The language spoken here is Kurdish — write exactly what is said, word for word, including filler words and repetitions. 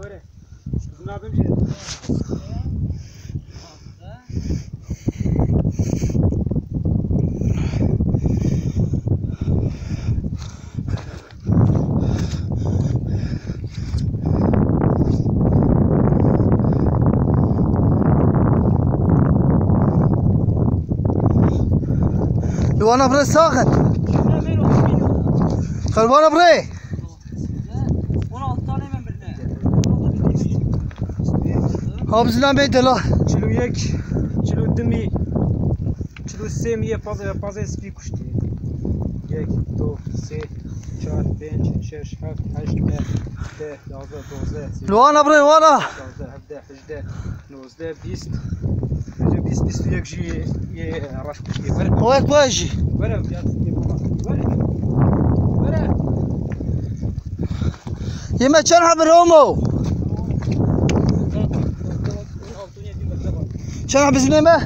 Li wana birê sax in. Xelwana birê. Ha, bizina bê dela. Çil û yek, çil û du mî, çil û sê mî yê pazê, pazê spî kuştî. Yek, du, sê, çar, pênc, şeş, heft, heşt, neh, deh, yazdeh, dozdeh, sêzdeh, Li wana birê, wana. Yazdeh, hevdeh, hejdeh, nozdeh, bîst. Bîst, bîst û yek jî yê, yê reş kuştî. Were. O yek we jî. Were, ya, were. Were. Yê me çend hebir homo? Çend hebir zinê me?